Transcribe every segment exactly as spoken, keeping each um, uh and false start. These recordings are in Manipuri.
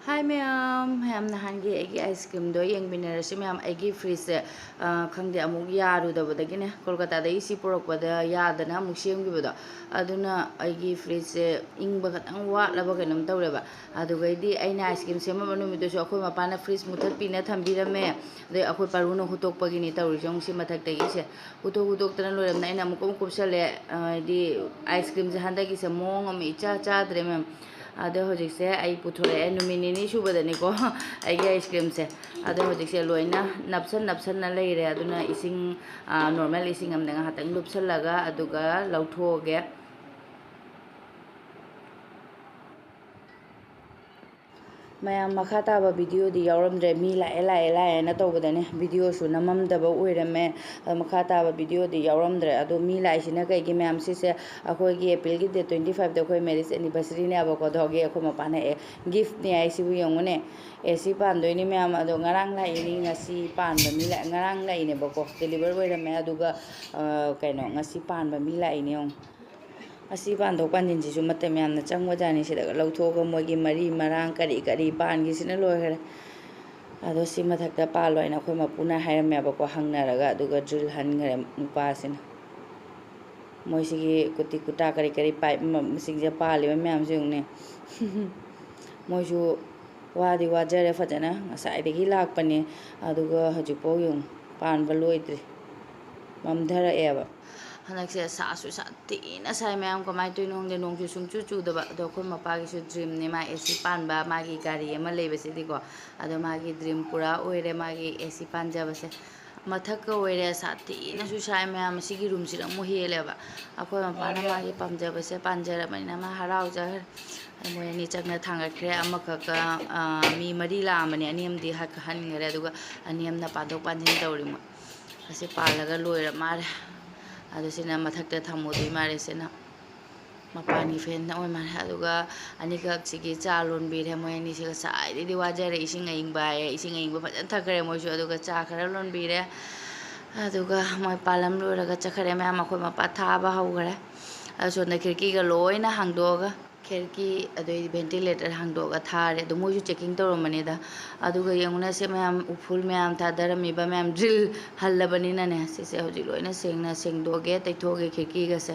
ꯍꯥꯏ ꯃꯌꯥꯝ, ꯃꯌꯥꯝ ꯅꯍꯥꯟꯒꯤ ꯑꯩꯒꯤ ice creamꯗꯣ ꯌꯦꯡꯃꯤꯟꯅꯔꯁꯤ ꯃꯌꯥꯝ꯫ ꯑꯩꯒꯤ fridgeꯁꯦ, ꯑ, ꯈꯪꯗꯦ, ꯑꯃꯨꯛ ꯌꯥꯔꯨꯗꯕꯗꯒꯤꯅꯦ, ꯀꯣꯜꯀꯇꯥꯗꯒꯤ ꯁꯤ ꯄꯨꯔꯛꯄꯗ ꯌꯥꯗꯅ ꯑꯃꯨꯛ ꯁꯦꯝꯈꯤꯕꯗꯣ, ꯑꯗꯨꯅ ꯑꯩꯒꯤ fridgeꯁꯦ ꯏꯪꯕ ꯈꯇꯪ ꯋꯥꯠꯂꯕ ꯀꯩꯅꯣꯝ ꯇꯧꯔꯦꯕ꯫ ꯑꯗꯨꯒꯩꯗꯤ ꯑꯩꯅ ice cream ꯁꯦꯝꯃꯝꯕ ꯅꯨꯃꯤꯠꯇꯨꯁꯨ ꯑꯩꯈꯣꯏ ꯃꯄꯥꯅ fridge ꯃꯨꯊꯠꯄꯤꯅ ꯊꯝꯕꯤꯔꯝꯃꯦ꯫ ꯑꯗꯩ ꯑꯩꯈꯣꯏ ꯄꯥꯔꯨꯅ ꯍꯨꯠꯇꯣꯛꯄꯒꯤꯅꯤ ꯇꯧꯔꯤꯁꯦ, ꯑꯃꯨꯛ ꯁꯤ ꯃꯊꯛꯇꯒꯤꯁꯦ ꯍꯨꯠꯇꯣꯛ ꯍꯨꯠꯇꯣꯛꯇꯅ ꯂꯣꯏꯔꯝꯅ ꯑꯩꯅ ꯑꯃꯨꯛꯀ ꯑꯃꯨꯛ ꯀꯨꯞꯁꯜꯂꯦ꯫ ꯑ, ꯍꯥꯏꯗꯤ ice creamꯁꯦ ꯍꯟꯗꯛꯀꯤꯁꯦ ꯃꯑꯣꯡ ꯑꯃ ꯏꯆꯥ ꯆꯥꯗ꯭ꯔꯦ ꯃꯌꯥꯝ꯫ ꯑꯗꯣ ꯍꯧꯖꯤꯛꯁꯦ ꯑꯩ ꯄꯨꯊꯣꯔꯛꯑꯦ, ꯅꯨꯃꯤꯠ ꯅꯤꯅꯤ ꯁꯨꯕꯗꯅꯤꯀꯣ ꯑꯩꯒꯤ ice creamꯁꯦ꯫ ꯑꯗꯣ ꯍꯧꯖꯤꯛꯁꯦ ꯂꯣꯏꯅ ꯅꯞꯁꯟ ꯅꯞꯁꯟꯅ ꯂꯩꯔꯦ꯫ ꯑꯗꯨꯅ ꯏꯁꯤꯡ, ꯑ, normal ꯏꯁꯤꯡ ꯑꯃꯗ ꯉꯥꯏꯍꯥꯛꯇꯪ ꯂꯨꯞꯁꯜꯂꯒ ꯑꯗꯨꯒ ꯂꯧꯊꯣꯛꯑꯒꯦ꯫ ꯃꯌꯥꯝ, ꯃꯈꯥ ꯇꯥꯕ videoꯗꯤ ꯌꯥꯎꯔꯝꯗ꯭ꯔꯦ꯫ ꯃꯤ ꯂꯥꯛꯑꯦ, ꯂꯥꯛꯑꯦ, ꯂꯥꯛꯑꯦꯅ ꯇꯧꯕꯗꯅꯦ videoꯁꯨ ꯅꯝꯃꯝꯗꯕ ꯑꯣꯏꯔꯝꯃꯦ꯫ ꯑꯗꯣ ꯃꯈꯥ ꯇꯥꯕ videoꯗꯤ ꯌꯥꯎꯔꯝꯗ꯭ꯔꯦ꯫ ꯑꯗꯣ ꯃꯤ ꯂꯥꯛꯏꯁꯤꯅ ꯀꯩꯒꯤ ꯃꯌꯥꯝ? ꯁꯤꯁꯦ ꯑꯩꯈꯣꯏꯒꯤ Aprilꯒꯤ date twenty fiveꯇ ꯑꯩꯈꯣꯏ marriage anniversaryꯅꯦꯕꯀꯣ꯫ ꯑꯗꯨꯒꯤ ꯑꯩꯈꯣꯏ ꯃꯄꯥꯅ, "ꯑꯦ, giftꯅꯦ ꯍꯥꯏꯁꯤꯕꯨ ꯌꯦꯡꯉꯨꯅꯦ꯫ AC ꯄꯥꯟꯗꯣꯏꯅꯤ ꯃꯌꯥꯝ꯫ ꯑꯗꯣ ꯉꯔꯥꯡ ꯂꯥꯛꯏꯅꯤ, ꯉꯁꯤ ꯄꯥꯟꯕ ꯃꯤ ꯂꯥꯛ-, ꯉꯔꯥꯡ ꯂꯥꯛꯏꯅꯦꯕꯀꯣ, deliver ꯑꯣꯏꯔꯝꯃꯦ꯫ ꯑꯗꯨꯒ, ꯑ, ꯀꯩꯅꯣ, ꯉꯁꯤ ꯄꯥꯟꯕ ꯃꯤ ꯂꯥꯛꯏꯅꯦ ꯌꯦꯡꯉꯨ꯫ ꯑꯁꯤ ꯄꯥꯟꯊꯣꯛ ꯄꯥꯟꯁꯤꯟꯁꯤꯁꯨ ꯃꯇꯝ ꯌꯥꯝꯅ ꯆꯪꯕꯖꯥꯠꯅꯤ꯫ ꯁꯤꯗꯒ ꯂꯧꯊꯣꯛꯑꯒ ꯃꯣꯏꯒꯤ ꯃꯔꯤ ꯃꯔꯥꯡ ꯀꯔꯤ ꯀꯔꯤ ꯄꯥꯟꯈꯤꯁꯤꯅ ꯂꯣꯏꯈꯔꯦ꯫ ꯑꯗꯣ ꯁꯤ ꯃꯊꯛꯇ ꯄꯥꯜꯂꯣ ꯍꯥꯏꯅ ꯑꯩꯈꯣꯏ ꯃꯄꯨꯅ ꯍꯥꯏꯔꯝꯃꯦꯕꯀꯣ, ꯍꯪꯅꯔꯒ, ꯑꯗꯨꯒ drill ꯍꯟꯈ꯭ꯔꯦ ꯅꯨꯄꯥꯁꯤꯅ꯫ ꯃꯣꯏꯁꯤꯒꯤ ꯀꯨꯇꯤ ꯀꯨꯇꯥ ꯀꯔꯤ ꯀꯔꯤ pipe ꯃ-, ꯁꯤꯡꯁꯦ ꯄꯥꯜꯂꯤꯕ ꯃꯌꯥꯝꯁꯦ ꯌꯦꯡꯉꯨꯅꯦ꯫ ꯃꯣꯏꯁꯨ ꯋꯥꯗꯤ ꯋꯥꯖꯔꯦ ꯐꯖꯅ, ꯉꯁꯥꯏꯗꯒꯤ ꯂꯥꯛꯄꯅꯦ, ꯑꯗꯨꯒ ꯍꯧꯖꯤꯛꯐꯥꯎ ꯌꯦꯡꯉꯨ, ꯄꯥꯟꯕ ꯂꯣꯏꯗ꯭ꯔꯤ, ꯃꯝꯊꯔꯛꯑꯦꯕ꯫ ꯍꯟꯗꯛꯁꯦ ꯁꯥꯁꯨ ꯁꯥꯊꯤꯅ ꯁꯥꯏ ꯃꯌꯥꯝ, ꯀꯃꯥꯏꯅ ꯇꯧꯔꯤꯅꯣ ꯈꯪꯗꯦ, ꯅꯣꯡꯁꯨ ꯁꯨꯡꯆꯨ ꯆꯨꯗꯕ꯫ ꯑꯗꯣ ꯑꯩꯈꯣꯏ ꯃꯄꯥꯒꯤꯁꯨ dreamꯅꯦ, ꯃꯥ AC ꯄꯥꯟꯕ, ꯃꯥꯒꯤ ꯒꯥꯔꯤ ꯑꯃ ꯂꯩꯕꯁꯤꯗꯤꯀꯣ꯫ ꯑꯗꯣ ꯃꯥꯒꯤ dream ꯄꯨꯔꯥ ꯑꯣꯏꯔꯦ, ꯃꯥꯒꯤ AC ꯄꯥꯟꯖꯕꯁꯦ꯫ ꯃꯊꯛꯀ ꯑꯣꯏꯔꯦ, ꯁꯥꯊꯤꯅꯁꯨ ꯁꯥꯏ ꯃꯌꯥꯝ, ꯑꯁꯤꯒꯤ roomꯁꯤꯅ ꯑꯃꯨꯛ ꯍꯦꯜꯂꯦꯕ꯫ ꯑꯩꯈꯣꯏ ꯃꯄꯥꯅ ꯃꯥꯒꯤ ꯄꯥꯝꯖꯕꯁꯦ ꯄꯥꯟꯖꯔꯕꯅꯤꯅ ꯃꯥ ꯍꯔꯥꯎꯖꯈ꯭ꯔꯦ꯫ ꯃꯣꯏ ꯑꯅꯤ ꯆꯪꯅ ꯊꯥꯡꯒꯠꯈ꯭ꯔꯦ꯫ ꯑꯃꯈꯛꯀ, ꯑ, ꯃꯤ ꯃꯔꯤ ꯂꯥꯛꯑꯝꯕꯅꯦ, ꯑꯅꯤ ꯑꯃꯗꯤ ꯍ-, ꯍꯟꯈ꯭ꯔꯦ, ꯑꯗꯨꯒ ꯑꯅꯤ ꯑꯃꯅ ꯄꯥꯟꯊꯣꯛ ꯄꯥꯟꯁꯤꯟ ꯇꯧꯔꯤ ꯃꯣꯏ꯫ ꯑꯁꯤ ꯄꯥꯜꯂꯒ ꯂꯣꯏꯔ ꯃꯥꯜꯂꯦ꯫ ꯑꯗꯣ ꯁꯤꯅ ꯃꯊꯛꯇ ꯊꯝꯃꯨꯗꯣꯏ ꯃꯥꯜꯂꯦ꯫ ꯁꯤꯅ ꯃꯄꯥꯟꯒꯤ fanꯅ ꯑꯣꯏ ꯃꯥꯜꯂꯦ꯫ ꯑꯗꯨꯒ ꯑꯅꯤꯈꯛꯁꯤꯒꯤ ꯆꯥ ꯂꯣꯟꯕꯤꯔꯦ꯫ ꯃꯣꯏ ꯑꯅꯤꯁꯦ ꯉꯁꯥꯏꯗꯩꯗꯤ ꯋꯥꯖꯔꯦ, ꯏꯁꯤꯡ ꯑꯏꯪꯕ ꯍꯥꯏꯌꯦ, ꯏꯁꯤꯡ ꯑꯏꯪꯕ ꯐꯖꯅ ꯊꯛꯈ꯭ꯔꯦ ꯃꯣꯏꯁꯨ꯫ ꯑꯗꯨꯒ ꯆꯥ ꯈꯔ ꯂꯣꯟꯕꯤꯔꯦ꯫ ꯑꯗꯨꯒ ꯃꯣꯏ ꯄꯥꯜꯂꯝ ꯂꯣꯏꯔꯒ ꯆꯠꯈ꯭ꯔꯦ ꯃꯌꯥꯝ꯫ ꯑꯩꯈꯣꯏ ꯃꯄꯥ ꯊꯥꯕ ꯍꯧꯈ꯭ꯔꯦ꯫ ꯑꯗꯣ ꯁꯣꯝꯗ ꯈꯤꯔꯀꯤꯒ ꯂꯣꯏꯅ ꯍꯥꯡꯗꯣꯛꯑꯒ, ꯈꯦꯔꯀꯤ, ꯑꯗꯩ ventilator ꯍꯥꯡꯗꯣꯛꯑꯒ ꯊꯥꯔꯦ꯫ ꯑꯗꯣ ꯃꯣꯏꯁꯨ checking ꯇꯧꯔꯝꯕꯅꯤꯗ꯫ ꯑꯗꯨꯒ ꯌꯦꯡꯉꯨꯅꯦ, ꯁꯤ ꯃꯌꯥꯝ, ꯎꯐꯨꯜ ꯃꯌꯥꯝ ꯊꯥꯗꯔꯝꯃꯤꯕ ꯃꯌꯥꯝ drill ꯍꯜꯂꯕꯅꯤꯅꯅꯦ, ꯁꯤꯁꯦ ꯍꯧꯖꯤꯛ ꯂꯣꯏꯅ ꯁꯦꯡꯅ ꯁꯦꯡꯗꯣꯛꯑꯒꯦ, ꯇꯩꯊꯣꯛꯑꯒꯦ ꯈꯦꯔꯀꯤꯒꯁꯦ꯫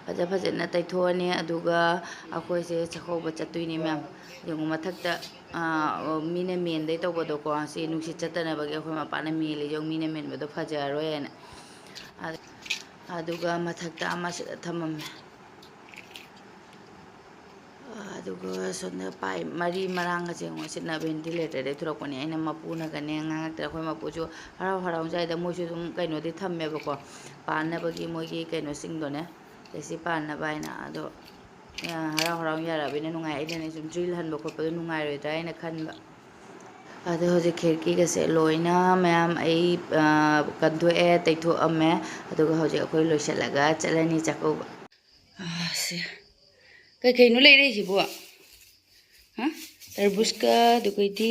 ꯐꯖ ꯐꯖꯅ ꯇꯩꯊꯣꯛꯑꯅꯤ꯫ ꯑꯗꯨꯒ ꯑꯩꯈꯣꯏꯁꯦ ꯆꯥꯛꯀꯧꯕ ꯆꯠꯇꯣꯏꯅꯦ ꯃꯌꯥꯝ꯫ ꯌꯦꯡꯉꯨ, ꯃꯊꯛꯇ, ꯑꯥ, ꯃꯤꯅ ꯃꯦꯟꯗꯩ ꯇꯧꯕꯗꯣꯀꯣ, ꯁꯤ ꯅꯨꯡꯁꯤꯠ ꯆꯠꯇꯅꯕꯒꯤ ꯑꯩꯈꯣꯏ ꯃꯄꯥꯅ ꯃꯦꯜꯂꯤ, ꯌꯦꯡꯉꯨ, ꯃꯤꯅ ꯃꯦꯟꯕꯗꯣ ꯐꯖꯔꯣꯏ ꯍꯥꯏꯅ꯫ ꯑꯗꯨꯒ ꯃꯊꯛꯇ ꯑꯃꯁꯤꯗ ꯊꯝꯃꯝꯃꯦ꯫ ꯑꯗꯨꯒ ꯁꯣꯝꯗ ꯄꯥꯏꯞ ꯃꯔꯤ ꯃꯔꯥꯡꯒꯁꯦ ꯌꯦꯡꯉꯣ, ꯁꯤꯅ ventilatorꯗꯩ ꯊꯣꯔꯛꯄꯅꯦ꯫ ꯑꯩꯅ ꯃꯄꯨꯅꯒꯅꯦ ꯉꯥꯡꯉꯛꯇ꯭ꯔꯦ꯫ ꯑꯩꯈꯣꯏ ꯃꯄꯨꯁꯨ ꯍꯔꯥꯎ ꯍꯔꯥꯎꯖꯩꯗ, ꯃꯣꯏꯁꯨ ꯑꯗꯨꯝ ꯀꯩꯅꯣꯗꯤ ꯊꯝꯃꯦꯕꯀꯣ, ꯄꯥꯟꯅꯕꯒꯤ ꯃꯣꯏꯒꯤ ꯀꯩꯅꯣꯁꯤꯡꯗꯣꯅꯦ, ꯑꯗꯩ ꯁꯤ ꯄꯥꯟꯅꯕ ꯍꯥꯏꯅ꯫ ꯑꯗꯣ, ꯑ, ꯍꯔꯥꯎ ꯍꯔꯥꯎ ꯌꯥꯔꯛꯑꯕꯅꯤꯅ ꯅꯨꯡꯉꯥꯏ꯫ ꯑꯩꯅꯅꯦ ꯁꯨꯝ drill ꯍꯟꯕ ꯈꯣꯠꯄꯗꯣ ꯅꯨꯡꯉꯥꯏꯔꯣꯏꯗ꯭ꯔꯥ ꯍꯥꯏꯅ ꯈꯟꯕ꯫ ꯑꯗꯣ ꯍꯧꯖꯤꯛ ꯈꯦꯔꯀꯤꯒꯁꯦ ꯂꯣꯏꯅ ꯃꯌꯥꯝ ꯑꯩ, ꯑ, ꯀꯟꯊꯣꯛꯑꯦ, ꯇꯩꯊꯣꯛꯑꯝꯃꯦ꯫ ꯑꯗꯨꯒ ꯍꯧꯖꯤꯛ ꯑꯩꯈꯣꯏ ꯂꯣꯏꯁꯤꯜꯂꯒ ꯆꯠꯂꯅꯤ ꯆꯥꯛꯀꯧꯕ꯫ ꯑ, ꯁꯦ꯫ ꯀꯩ ꯀꯩꯅꯣ ꯂꯩꯔꯛꯏꯁꯤꯕꯣ? ꯍꯥ? ꯇꯔꯕꯨꯖꯀ, ꯑꯗꯨꯒꯩꯗꯤ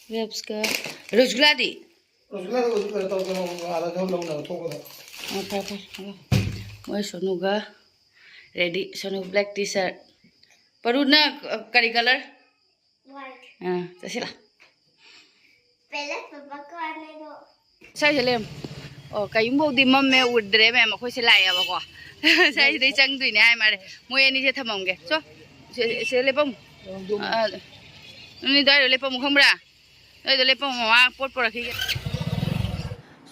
grapesꯀ, ꯔꯁꯒꯨꯂꯥꯗꯤ? ꯔꯁꯒꯨꯂꯥꯗꯣ ꯍꯧꯖꯤꯛ ꯀꯩꯅꯣ ꯇꯧꯗꯅ ꯑꯥꯗ ꯂꯧꯅꯕ ꯊꯣꯛꯄꯗ꯫ ꯑꯣ, ꯐꯔꯦ, ꯐꯔꯦ꯫ ꯑꯣ꯫ ꯃꯣꯏ ꯁꯣꯅꯨꯒ ready꯫ Sonu black T-shirt꯫ ꯄꯔꯨꯅ, ꯑ, ꯀꯔꯤ colour? White꯫ ꯑꯥ, ꯆꯠꯁꯤꯂꯥ꯫ ꯄꯦꯂꯦꯠ ꯄꯦꯄꯔ ꯀꯣꯟꯅꯦꯗꯣ꯫ ꯁ꯭ꯋꯥꯏꯁꯦ ꯂꯩꯔꯝꯃꯣ꯫ ꯑꯣ, ꯀꯌꯨꯝꯐꯧꯗꯤ ꯃꯝꯃꯦ, ꯎꯗ꯭ꯔꯦ ꯃꯌꯥꯝ꯫ ꯑꯩꯈꯣꯏꯁꯦ ꯂꯥꯛꯑꯦꯕꯀꯣ꯫ ꯁ꯭ꯋꯥꯏꯁꯤꯗꯩ ꯆꯪꯗꯣꯏꯅꯦ ꯍꯥꯏ ꯃꯥꯜꯂꯦ꯫ ꯃꯣꯏ ꯑꯅꯤꯁꯦ ꯊꯝꯃꯝꯒꯦ꯫ ꯆꯣ꯫ ꯁꯦ, ꯁꯦ ꯂꯦꯞꯄꯝꯃꯨ꯫ ꯑꯥ, ꯅꯣꯏ ꯑꯗꯨꯋꯥꯏꯗ ꯂꯦꯞꯄꯝꯃꯨ, ꯈꯪꯕ꯭ꯔꯥ? ꯅꯣꯏꯗ ꯂꯦꯞꯄꯝꯃꯣ, ꯃꯃꯥ ꯄꯣꯠ ꯄꯨꯔꯛꯈꯤꯒꯦ꯫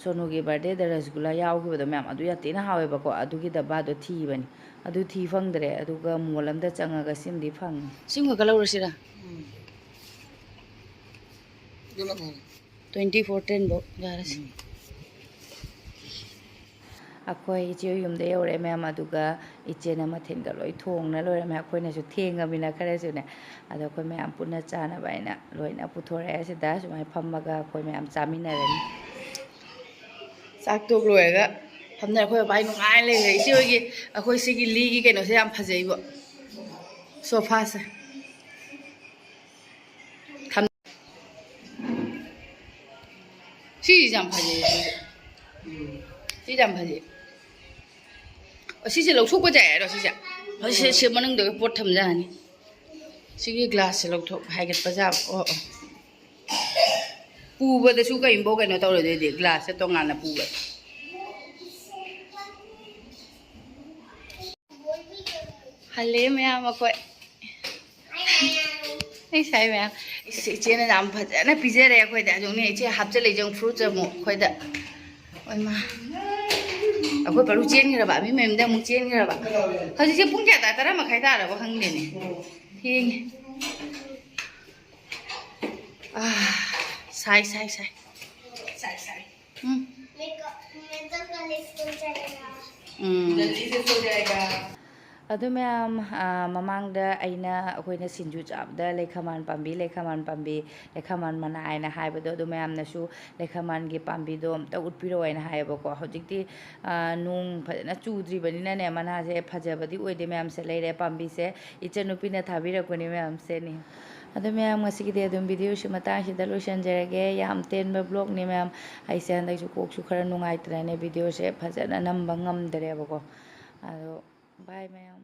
ꯁꯣꯅꯨꯒꯤ birthdayꯗ ꯔꯁꯒꯨꯂꯥ ꯌꯥꯎꯈꯤꯕꯗꯣ ꯃꯌꯥꯝ, ꯑꯗꯨ ꯌꯥꯝ ꯊꯤꯅ ꯍꯥꯎꯋꯦꯕꯀꯣ꯫ ꯑꯗꯨꯒꯤ ꯗꯕꯥꯗꯣ ꯊꯤꯕꯅꯤ꯫ ꯑꯗꯨ ꯊꯤ ꯐꯪꯗ꯭ꯔꯦ꯫ ꯑꯗꯨꯒ mall ꯑꯝꯗ ꯆꯪꯉꯒ ꯁꯤꯃꯗꯤ ꯐꯪꯉꯤ꯫ ꯁꯤꯃ ꯈꯛ ꯂꯧꯔꯁꯤꯔꯥ? ꯎꯝ꯫ ꯑꯗꯨꯅ ꯐꯔꯦ꯫ Twenty four ten ꯐꯧ ꯌꯥꯔꯁꯤ꯫ ꯎꯝ꯫ ꯑꯩꯈꯣꯏ ꯏꯆꯦ ꯌꯨꯝꯗ ꯌꯧꯔꯛꯑꯦ ꯃꯌꯥꯝ, ꯑꯗꯨꯒ ꯏꯆꯦꯅ ꯃꯊꯦꯜꯒ ꯂꯣꯏ ꯊꯣꯡꯅ ꯂꯣꯏꯔꯝꯃꯦ꯫ ꯑꯩꯈꯣꯏꯅꯁꯨ ꯊꯦꯡꯉꯃꯤꯅ ꯈꯔꯁꯨꯅꯦ, ꯑꯗꯣ ꯑꯩꯈꯣꯏ ꯃꯌꯥꯝ ꯄꯨꯟꯅ ꯆꯥꯅꯕ ꯍꯥꯏꯅ ꯂꯣꯏꯅ ꯄꯨꯊꯣꯔꯛꯑꯦ꯫ ꯁꯤꯗ ꯁꯨꯃꯥꯏꯅ ꯐꯝꯃꯒ ꯑꯩꯈꯣꯏ ꯃꯌꯥꯝ ꯆꯥꯃꯤꯟꯅꯔꯅꯤ꯫ ꯆꯥꯛ ꯇꯣꯛ ꯂꯣꯏꯔꯒ ꯐꯝꯅ ꯑꯩꯈꯣꯏ ꯕꯕꯥ ꯅꯨꯡꯉꯥꯏ ꯂꯩꯈ꯭ꯔꯦ꯫ ꯏꯆꯦ ꯍꯣꯏꯒꯤ, ꯑꯩꯈꯣꯏ ꯁꯤꯒꯤ ꯂꯤꯒꯤ ꯀꯩꯅꯣꯁꯦ ꯌꯥꯝ ꯐꯖꯩꯕꯣ, sofaꯁꯦ꯫ ꯊꯝ-, ꯁꯤꯁꯦ ꯌꯥꯝ ꯐꯖꯩꯌꯦ, ꯁꯤꯁꯦ꯫ ꯁꯤꯁꯦ ꯌꯥꯝ ꯐꯖꯩ꯫ ꯑꯣ, ꯁꯤꯁꯦ ꯂꯧꯊꯣꯛꯄ ꯌꯥꯏ ꯍꯥꯏꯔꯣ, ꯁꯤꯁꯦ? ꯍꯧꯖꯤꯛ ꯁꯤ ꯃꯅꯨꯡꯗꯒ ꯄꯣꯠ ꯊꯝꯖꯥꯅꯤ꯫ ꯁꯤꯒꯤ ꯒ꯭ꯂꯥꯁꯁꯦ ꯂꯧꯊꯣꯛ ꯍꯥꯏꯒꯠꯄ ꯌꯥꯕ꯫ ꯑꯣ, ꯑꯣ꯫ ꯄꯨꯕꯗꯁꯨ ꯀꯩꯝꯐꯥꯎ ꯀꯩꯅꯣ ꯇꯧꯔꯣꯏꯗꯣꯏꯗꯤ, ꯒ꯭ꯂꯥꯁꯁꯦ ꯇꯣꯉꯥꯟꯅ ꯄꯨꯕ꯫ ꯍꯜꯂꯦ ꯃꯌꯥꯝ ꯑꯩꯈꯣꯏ꯫ ꯑꯩ ꯁꯥꯏ ꯃꯌꯥꯝ꯫ ꯏꯁ, ꯏꯆꯦꯅ ꯌꯥꯝ ꯐꯖꯅ ꯄꯤꯖꯔꯦ ꯑꯩꯈꯣꯏꯗ꯫ ꯑꯗꯨꯅꯦ ꯏꯆꯦ ꯍꯥꯞꯆꯜꯂꯛꯏꯁꯦ ꯌꯦꯡꯉꯨ, ꯐ꯭ꯔꯨꯠꯁꯦ ꯑꯃꯨꯛ ꯑꯩꯈꯣꯏꯗ꯫ ꯑꯣꯏꯃꯥ꯫ ꯑꯩꯈꯣꯏ ꯄꯔꯨ ꯆꯦꯟꯈ꯭ꯔꯕ, ꯃꯤ ꯃꯌꯨꯝꯗ ꯑꯃꯨꯛ ꯆꯦꯟꯈ꯭ꯔꯕ꯫ ꯍꯧꯖꯤꯛꯁꯦ ꯄꯨꯡ ꯀꯌꯥ ꯇꯥ-, ꯇꯔꯥ ꯃꯈꯥꯏ ꯇꯥꯔꯕ ꯈꯪꯗꯦꯅꯦ꯫ ꯊꯦꯡꯉꯦ꯫ ꯑꯥ, ꯁꯥꯏ, ꯁꯥꯏ, ꯁꯥꯏ꯫ ꯁꯥꯏ, ꯁꯥꯏ꯫ ꯎꯝ꯫ ꯎꯝ꯫ ꯖꯜꯗꯤ ꯁꯦ ꯁꯣ ꯖꯥꯌꯦꯒꯥ꯫ ꯑꯗꯨ ꯃꯌꯥꯝ, ꯑꯥ, ꯃꯃꯥꯡꯗ ꯑꯩꯅ, ꯑꯩꯈꯣꯏꯅ ꯁꯤꯡꯖꯨ ꯆꯥꯕꯗ ꯂꯩꯈꯃꯥꯟ ꯄꯥꯝꯕꯤ, ꯂꯩꯈꯃꯥꯟ ꯄꯥꯝꯕꯤ, ꯂꯩꯈꯃꯥꯟ ꯃꯅꯥ ꯍꯥꯏꯅ ꯍꯥꯏꯕꯗꯣ, ꯑꯗꯨ ꯃꯌꯥꯝꯅꯁꯨ ꯂꯩꯈꯃꯥꯟꯒꯤ ꯄꯥꯝꯕꯤꯗꯣ ꯑꯝꯇ ꯎꯠꯄꯤꯔꯛꯑꯣ ꯍꯥꯏꯅ ꯍꯥꯏꯌꯦꯕꯀꯣ꯫ ꯍꯧꯖꯤꯛꯇꯤ, ꯑꯥ, ꯅꯣꯡ ꯐꯖꯅ ꯆꯨꯗ꯭ꯔꯤꯕꯅꯤꯅꯅꯦ, ꯃꯅꯥꯁꯦ ꯐꯖꯕꯗꯤ ꯑꯣꯏꯗꯦ꯫ ꯃꯌꯥꯝꯁꯦ ꯂꯩꯔꯦ ꯄꯥꯝꯕꯤꯁꯦ, ꯏꯆꯟꯅꯨꯄꯤꯅ ꯊꯥꯕꯤꯔꯛꯄꯅꯦ ꯃꯌꯥꯝꯁꯦꯅꯦ꯫ ꯑꯗꯣ ꯃꯌꯥꯝ, ꯉꯁꯤꯒꯤꯗꯤ ꯑꯗꯨꯝ video ꯁꯤ ꯃꯇꯥꯡꯁꯤꯗ ꯂꯣꯏꯁꯤꯟꯖꯔꯒꯦ꯫ ꯌꯥꯝ ꯇꯦꯟꯕ vlog ꯅꯤ ꯃꯌꯥꯝ꯫ ꯑꯩꯁꯦ ꯍꯟꯗꯛꯁꯨ ꯀꯣꯛꯁꯨ ꯈꯔ ꯅꯨꯡꯉꯥꯏꯇꯅꯅꯦ video ꯁꯦ ꯐꯖꯅ ꯅꯝꯕ ꯉꯝꯗꯔꯦꯕꯀꯣ꯫ ꯑꯗꯣ bye ꯃꯌꯥꯝ꯫